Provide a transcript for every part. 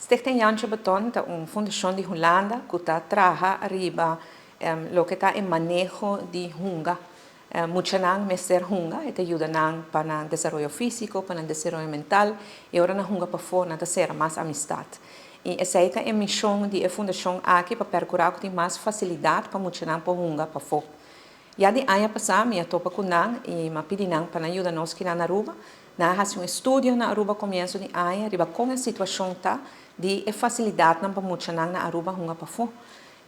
Stichting Jantje Beton ta un fundashon di Hulanda ku ta traha riba loke ta e maneho di hunga. Muchanan mester hunga, e ta yuda nan pa nan desaroyo físiko, pa nan desaroyo mental i ora nan hunga pafó nan ta sera mas amistat. I esei ta e mishon di e fundashon aki pa perkurá ku tin mas fasilidat pa muchanan por hunga pafó. Ya di aña pasá mi a topa ku nan i mi a pidi nan pa nan yuda nos kinan na Aruba. Nan a hasi un estudio na Aruba komienso di aña riba kon e situashon ta di e fasilidatnan pa muchanan na Aruba hunga pafó.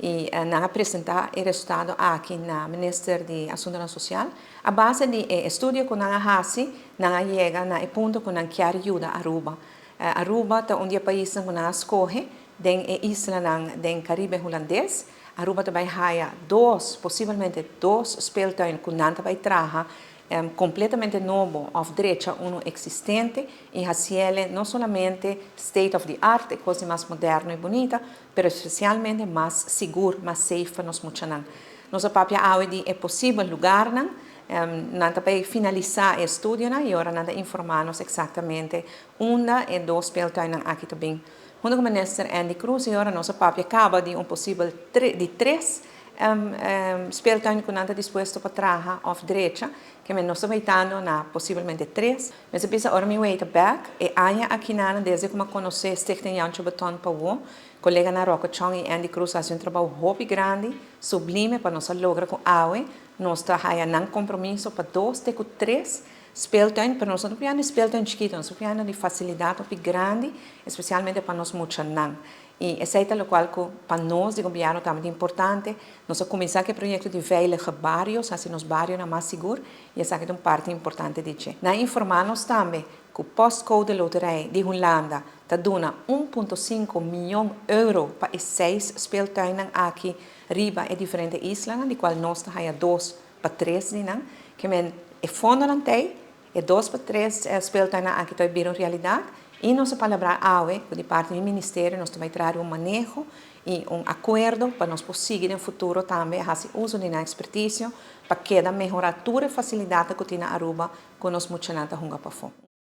I nan a presentá e resultado aki na Minister di Asuntonan Sosial. A base di e estudio ku nan a hasi, nan a yega na e punto ku nan kier yuda Aruba. Aruba ta un di e paisnan ku nan a skohe den e islanan den Karibe Hulandes. Aruba ta bai haya dos, posibelmente dos speeltuin ku nan ta bai traha kompletamente nobo òf drecha unu eksistente i hasiele no solamente state of the art, e kos di mas moderno i bunita, pero espesialmente mas sigur, mas safe pa nos muchanan. Nos a papia awe di e posibel lugarnan, nan ta bay finalisa e estudionan y ora nan ta informa nos exactamente unda e dos speeltuinnan aki ta bin. Hunto cu Minister Endy Croes y ora nos a papia caba di un posibel di tres speeltuin cu nan ta dispuesto pa traha of drecha, ke nos ta waitando na posibelmente tres. Mester bisa ora mi weita bek e aña akinanan desde ku mi a konosé Stichting Jantje Beton pa wo, koleganan Rocco Chong i Andy Croes a hasi un trabou hopi grandi, sublime pa nos a logra ku awe nos ta haya nan kompromiso pa dos te ku tres speeltuin, pero nos no ta pidiendo di speeltuin chikito, nos ta pidiendo di fasilidat hopi grandi, espesialmente pa nos muchanan. I esei ta lokual ku pa nos di gobièrnu tambe ta importante. Nos a kuminsá ku e proyekto di Veilige Barrios, hasi nos barionan mas sigur, i esaki ta un parti importante di dje. Nan a informá nos tambe ku Postcode Loterij di Hulanda ta duna 1.5 mion euro pa e seis speeltuinnan aki riba e diferente islanan, di kual nos ta haña dos pa tres di nan. Ke men e fondonan t'ei, e dos pa tres speeltuinnan aki ta bira un realidat i nos a palabrá awe ku di parti di ministerio nos ta bai traha un maneho i un akuerdo pa nos por sigui den futuro tambe hasi uso di nan ekspertisio pa keda mehorá tur e fasilidatnan ku tin na Aruba ku nos muchanan ta hunga pafó.